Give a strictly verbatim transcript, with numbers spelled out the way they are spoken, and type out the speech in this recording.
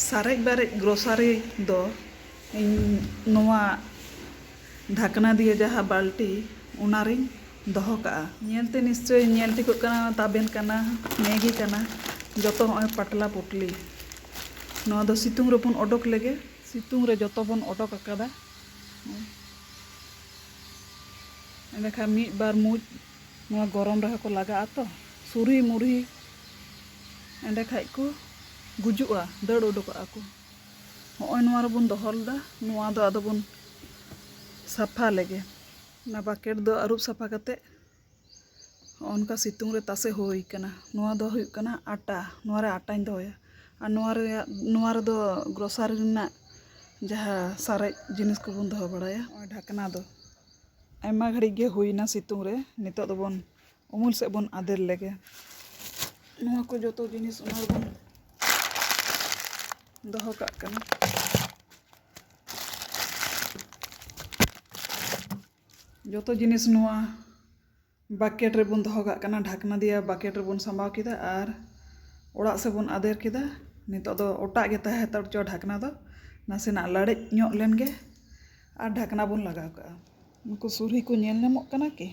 ᱥᱟᱨᱮᱡ ᱵᱟᱨᱮᱡ ᱜᱨᱚᱥᱟᱨᱤ ᱫᱚ ᱤᱧ ᱱᱚᱣᱟ ᱰᱷᱟᱠᱱᱟ ᱫᱤᱭᱮ ᱡᱟᱦᱟᱸ ᱵᱟᱹᱞᱴᱤ, ᱚᱱᱟ ᱨᱤᱧ ᱫᱚᱦᱚ ᱠᱟᱜᱼᱟ᱾ ᱧᱮᱞᱛᱮ ᱱᱤᱥᱪᱚᱭ ᱧᱮᱞ ᱴᱷᱤᱠᱚᱜ ᱠᱟᱱᱟ, ᱛᱟᱵᱮᱱ ᱠᱟᱱᱟ, ᱢᱮᱜᱤ ᱠᱟᱱᱟ, ᱡᱚᱛᱚ ᱦᱚᱸᱜᱼᱚᱭ ᱯᱟᱴᱞᱟ ᱯᱩᱴᱞᱤ᱾ ᱱᱚᱣᱟ ᱫᱚ ᱥᱤᱛᱩᱝ ᱨᱮᱵᱚᱱ ᱚᱰᱚᱠ ᱞᱮᱜᱮ᱾ ᱥᱤᱛᱩᱝ ᱨᱮ ᱡᱚᱛᱚ ᱵᱚᱱ ᱚᱰᱚᱠ ᱟᱠᱟᱫᱟ᱾ ᱮᱸᱰᱮᱠᱷᱟᱱ ᱢᱤᱫ ᱵᱟᱨ ᱢᱩᱡ ᱱᱚᱣᱟ ᱜᱚᱨᱚᱢ ᱨᱮᱦᱚᱸ ᱠᱚ ᱞᱟᱜᱟᱜᱼᱟ ᱛᱚ, ᱥᱩᱨᱦᱤ ᱢᱩᱨᱦᱤ, ᱮᱸᱰᱮᱠᱷᱟᱡ ᱠᱚ ᱜᱩᱡᱩᱜᱼᱟ, ᱫᱟᱹᱲ ᱩᱰᱩᱠᱚᱜᱼᱟ ᱠᱚ᱾ ᱦᱚᱸᱜᱼᱚᱭ ᱱᱚᱣᱟ ᱨᱮᱵᱚᱱ ᱫᱚᱦᱚ ᱞᱮᱫᱟ, ᱱᱚᱣᱟ ᱫᱚ ᱟᱫᱚ ᱵᱚᱱ ᱥᱟᱯᱷᱟ ᱞᱮᱜᱮ᱾ ᱚᱱᱟ ᱵᱟᱠᱮᱴ ᱫᱚ ᱟᱹᱨᱩᱵ ᱥᱟᱯᱷᱟ ᱠᱟᱛᱮ ᱦᱚᱸᱜᱼᱚ ᱱᱚᱝᱠᱟ ᱥᱤᱛᱩᱝ ᱨᱮ ᱛᱟᱥᱮ ᱦᱩᱭ ᱠᱟᱱᱟ᱾ ᱱᱚᱣᱟ ᱫᱚ ᱦᱩᱭᱩᱜ ᱠᱟᱱᱟ ᱟᱴᱟ, ᱱᱚᱣᱟ ᱨᱮ ᱟᱴᱟᱧ ᱫᱚᱦᱚᱭᱟ᱾ ᱟᱨ ᱱᱚᱣᱟ ᱨᱮᱭᱟᱜ, ᱱᱚᱣᱟ ᱨᱮᱫᱚ ᱜᱨᱚᱥᱟᱨᱤ ᱨᱮᱱᱟᱜ ᱡᱟᱦᱟᱸ ᱥᱟᱨᱮᱡ ᱡᱤᱱᱤᱥ ᱠᱚᱵᱚᱱ ᱫᱚᱦᱚ ᱵᱟᱲᱟᱭᱟ, ᱱᱚᱜᱼᱚᱭ ᱰᱷᱟᱠᱱᱟ ᱫᱚ ᱟᱭᱢᱟ ᱜᱷᱟᱹᱲᱤᱡ ᱜᱮ ᱦᱩᱭᱱᱟ ᱥᱤᱛᱩᱝ ᱨᱮ᱾ ᱱᱤᱛᱚᱜ ᱫᱚᱵᱚᱱ ᱩᱢᱩᱞ ᱥᱮᱫ ᱵᱚᱱ ᱟᱫᱮᱨ ᱞᱮᱜᱮ᱾ ᱱᱚᱣᱟ ᱠᱚ ᱡᱚᱛᱚ ᱡᱤᱱᱤᱥ ᱚᱱᱟ ᱨᱮᱵᱚᱱ ᱫᱚᱦᱚ ᱠᱟᱜ ᱠᱟᱱᱟ᱾ ᱡᱚᱛᱚ ᱡᱤᱱᱤᱥ ᱱᱚᱣᱟ ᱵᱟᱠᱮᱴ ᱨᱮᱵᱚᱱ ᱫᱚᱦᱚ ᱠᱟᱜ ᱠᱟᱱᱟ, ᱰᱷᱟᱠᱱᱟ ᱫᱤᱭᱟ ᱵᱟᱠᱮᱴ ᱨᱮᱵᱚᱱ ᱥᱟᱢᱵᱟᱣ ᱠᱮᱫᱟ ᱟᱨ ᱚᱲᱟᱜ ᱥᱮᱫ ᱵᱚᱱ ᱟᱫᱮᱨ ᱠᱮᱫᱟ᱾ ᱱᱤᱛᱚᱜ ᱫᱚ ᱚᱴᱟᱜ ᱜᱮ ᱛᱟᱦᱮᱸ ᱦᱟᱛᱟᱲ ᱦᱚᱪᱚ ᱰᱷᱟᱠᱱᱟ ᱫᱚ, ᱱᱟᱥᱮᱱᱟᱜ ᱞᱟᱲᱮᱡ ᱧᱚᱜ ᱞᱮᱱ ᱜᱮ ᱟᱨ ᱰᱷᱟᱠᱱᱟ ᱵᱚᱱ ᱞᱟᱜᱟᱣ ᱠᱟᱜᱼᱟ᱾ ᱱᱩᱠᱩ ᱥᱩᱨᱦᱤ ᱠᱚ ᱧᱮᱞ ᱧᱟᱢᱚᱜ ᱠᱟᱱᱟ ᱠᱤ?